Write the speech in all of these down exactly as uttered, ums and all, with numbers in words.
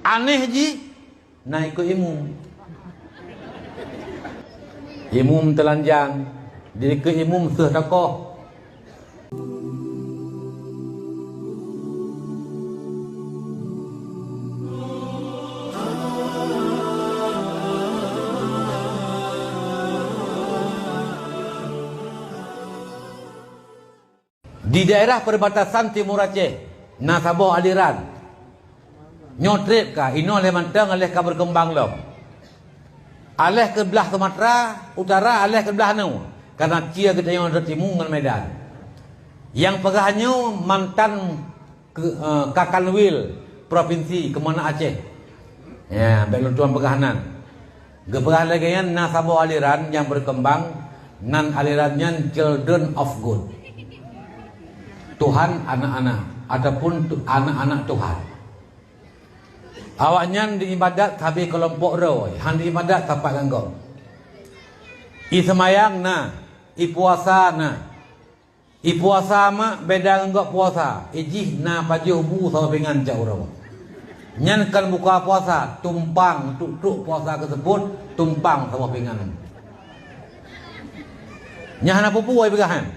Aneh jih, na ikot imum. Imum teulanjang, di ikot imum seuh tokoh. Di daerah perbatasan Timur Aceh, na saboh aliran. Nyoe treb ka, inoe lé mantong aléh ka berkembang lom. Aléh keublah Sumatera Utara, aléh keublah nyoe, karena cie geutanyoe rot timu ngon Medan. Nyang peugah nyoe mantan ke, eh, Kakanwil Provinsi Kemenag Aceh. Ya, bèk lôn tuan peugah nan. Geupeugah lagèe nyan na saboh aliran nyang berkembang, nan aliran nyan Children of God. Tuhan anak-anak ataupun tu-, anak-anak Tuhan. Awaknyan diibadat sabe keulompok droe, han diibadat sapat ngon gob. I seumayang na, i puasa na. I puasa mak beda ngon gob puasa, i jih na pajoh bu saboh pingan cak uroe. Nyan kon buka puasa, tumpang, trok-trok puasa keuseupôt, tumpang saboh pingan. Nyan hana peue-peue peugah nyan.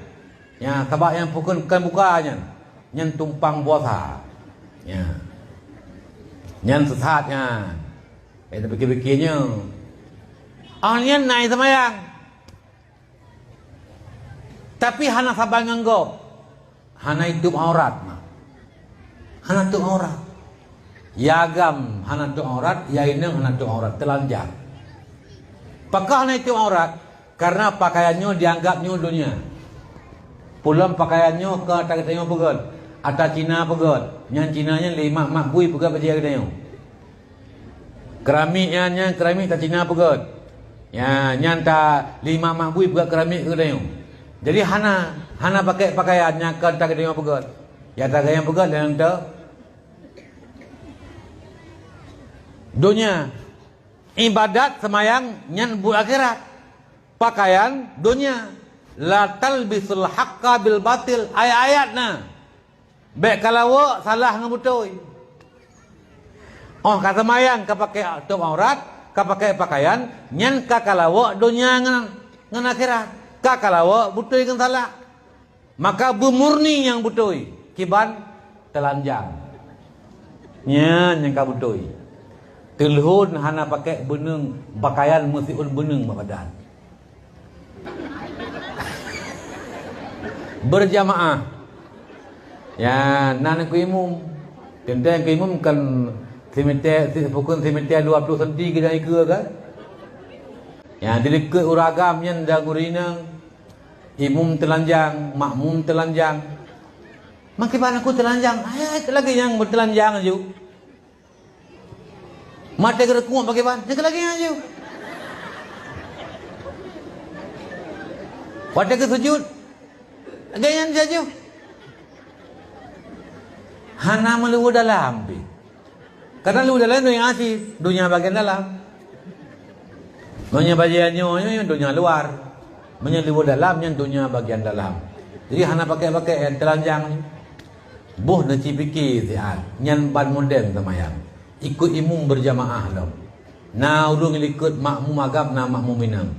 Nya, sabab nyang pukon kon buka nyan, nyan tumpang puasa. Nya. Nyan sesat nyan. Eh, tapikir-pikir nyoe. Oh, nyan na i seumayang. Tapi hana saban ngon gob. Hana itôp aurat, mak. Hana tôp aurat. Ya agam hana tôp aurat, ya inong hana tôp aurat, teulanjang. Pakon hana itôp aurat? Karena pakaian nyoe dianggap nyoe donya. Peulom pakaian nyoe ka ata geutanyoe peugöt, ata Cina peugöt. Nyan Cina nyan lé mak-mak bui peugöt bajèe geutanyoe. Keramik nyan, nyan keramik ta Cina peugöt. Ya, nyan ta lé mak-mak bui peugöt keramik keu geutanyoe. Jadi hana, hana pakai pakaian nyang ka ta geutanyoe peugöt. Ya ta geutanyoe peugöt lé nyan ta donya. Ibadat seumayang nyan buet akhirat. Pakaian donya. La talbisul haqqa bil batil. Ayat-ayat na. Bèk kalawok salah ngon beutôi. Oh, ka seumayang ka pakai tôp aurat, ka pakai pakaian, nyan ka kalawok donya ngon, ngon akhirat. Ka kalawok beutôi ngon salah. Maka beumurni nyang beutôi, kiban teulanjang. Nyan nyang ka beutôi. Teulhon hana pakai beuneueng, pakaian meusiôn beuneueng bak badan. Berjamaah. Ya, nan keu imum. Teuntèe keu imum kan simètè, si-, pukon simètè dua ploh senti keu dan ikeu kan. Ya, dilikot ureueng agam nyan dan ureueng inong. Imum teulanjang, makmum teulanjang. Makiban aku teulanjang. Hai, lagèe nyang beuteulanjang aju. Maté geureukuek pakriban, nyang lagèe nyan aju. Watèe geusujut, lagèe nyan aju. Hana meuluweue dalam pih. Karena luweue dalam donya asie, donya bagian dalam. Meunyoe bajèe nyoe, nyoe donya luar. Meunyoe luweue dalam, nyan donya bagian dalam. Jadi hana pakai-pakai nyang teulanjang. Boh neuci pike siat, nyan ban modern seumayang. Ikot imum berjamaah lom. Na ureueng likot makmum agam, na makmum inong.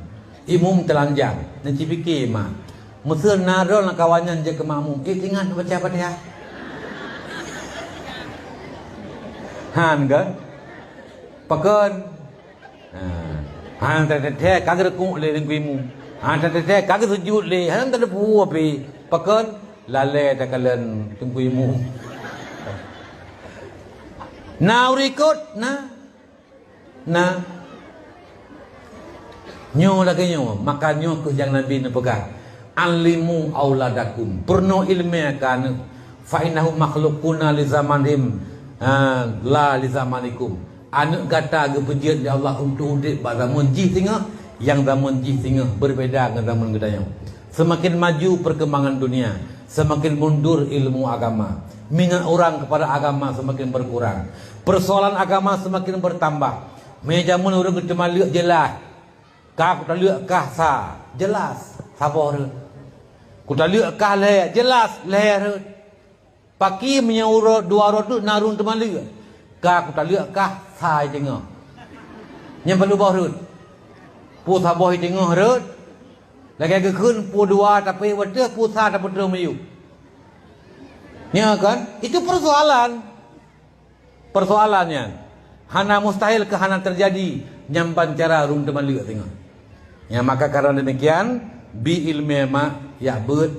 Imum teulanjang, neuci pike mak. Meuseu na droe lam kawan nyan jeuet keu makmum, eh, ingat baca Fatihah. Han kan? Pakon? Ha. Han teuntèe ka geureukuek lé teungku imum. Han teuntèe ka geusujut lé, han teuntèe pih. Pakon? Lalè takalon teungku imum. Na ureueng ikot? Na. Na. Nyoe lagèe nyoe, maka nyoe keuh nyang Nabi neupeugah, "Allimu auladakum." Peurunoe ileumèe keu aneuk. "Fa innahum makhluquna li zamanihim, ha, la li zamanikum." Aneuk gata geupeujeuet lé Allah untuk udép bak zaman jih singoh, nyang zaman jih singoh beubeda ngon zaman geutanyoe. Seumaken maju peurkembangan dunia, seumaken mundur ilmu agama. Minat urang keupada agama seumaken beukurang. Peusoalan agama seumaken beutambah. Meunyoe jameun ureueng geuteumaleuek jeulaih, ka kutaleuek kah sa, jeulaih saboh rhot. Kutaleuek kah lhèe, jeulaih lhèe rhot. Pakri meunyoe uroe dua rhot teuk na ureueng teumaleuek. Ka kutaleuek kah sa i teungoh. Nyang peuleubeh rhot. Peue saboh i teungoh rhot. Lagée geukheun peue dua tapi watée peue sa tapeutrön miyueb. Nya kan? Itu persoalan. Persoalan nyan hana mustahil keu hana teujadi nyang ban cara ureuëng teumaleuek singoh. Nyang maka karena demikian, bi iéleumé mak yak beuet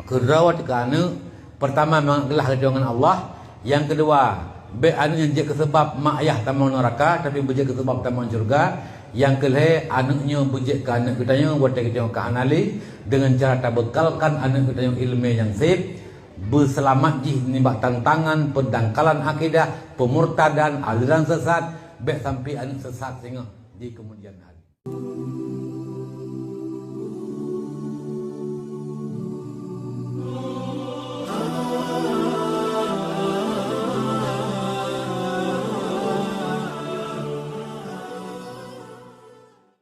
keudroe teuka aneuëk, pertama mangat geulah geutanyoe ngon Allah, nyang keudua bék aneuëk nyan jeuet keu seubab mak ayah tamong neuraka tapi beujeuet keu seubab tamong syeuruga, nyang keulhée aneuëk nyoe beujeuet keu aneuëk geutanyoe watée geutanyoe ka hana lé, deungon cara tabeukalkan aneuëk geutanyoe iéleumé nyang sép, beuseulamat jih nibak tantangan peudangkalan akidah, peumurtadan, aliran sesat, bék sampai aneuëk sesat singoh di keumudian hari.